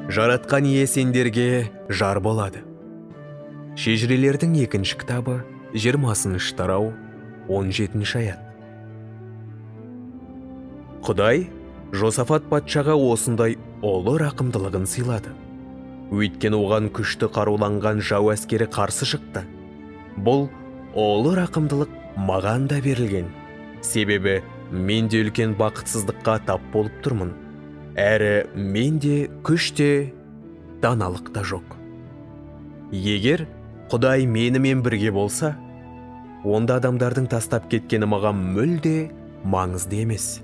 Жаратқан Ие сендерге жар болады. Шежірелердің екінші кітабы, 20 тарау, 17 аят. Құдай Жосафат патшаға осындай ұлы рақымдылығын сыйлады. Өйткені оған күшті қаруланған жау әскері қарсы шықты. Бұл ұлы рақымдылық маған да берілген. Себебі мен де үлкен бақытсыздыққа тап болып тұрмын. Әрі мен де күш те, даналық та жоқ. Егер Құдай менімен бірге болса, онда адамдардың тастап кеткені маған мүлде маңызды емес.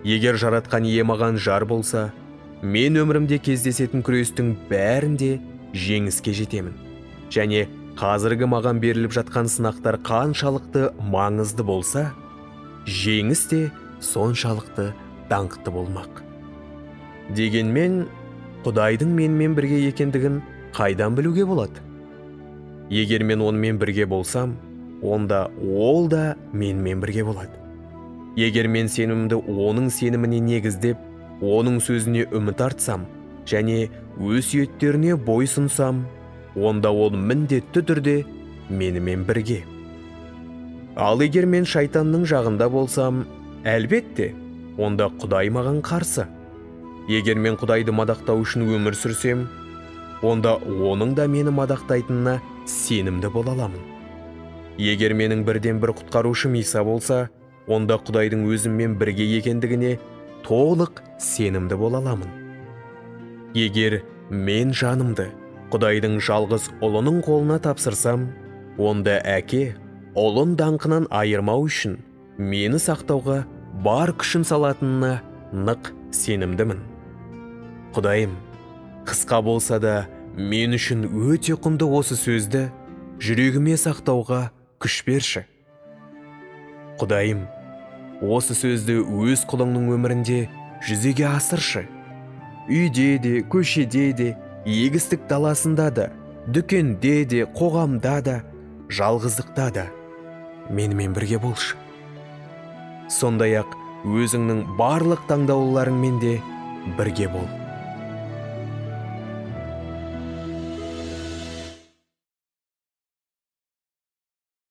Егер Жаратқан Ие маған жар болса, мен өмірімде кездесетін күрестің бәрінде жеңіске жетемін. Және қазіргі маған беріліп жатқан сынақтар қаншалықты маңызды болса, жеңіс те соншалықты даңқты болмақ. Дегенмен, Құдайдың менімен бірге екендігін қайдан білуге болады? Егер мен онымен бірге болсам, онда ол да менімен бірге болады. Егер мен сенімімді оның сеніміне негіздеп, оның сөзіне үміт артсам және өсиеттеріне бойсұнсам, онда ол міндетті түрде менімен бірге. Ал егер мен шайтанның жағында болсам, әлбетте, онда Құдай маған қарсы. Егер мен Құдайды мадақтау үшін өмір сүрсем, онда оның да мені мадақтайтынына сенімді бола аламын. Егер менің бірден бір құтқарушым Иса болса, онда Құдайдың өзіммен бірге екендігіне толық сенімді бола аламын. Егер мен жанымды Құдайдың жалғыз ұлының қолына тапсырсам, онда әке ұлын даңқынан айырмау үшін мені сақтауға бар күшін салатынына нық сенімдімін. Құдайым, қысқа болса да мен үшін өте құнды осы сөзді жүрегіме сақтауға күш берші. Құдайым, осы сөзді өз құлыңның өмірінде жүзеге асыршы. Үйде де, көшеде де, егістік даласында да, дүкенде де, қоғамда да, жалғыздықта да менімен бірге болшы. Сондай-ақ өзіңнің барлық таңдаулыларыңмен де бірге бол.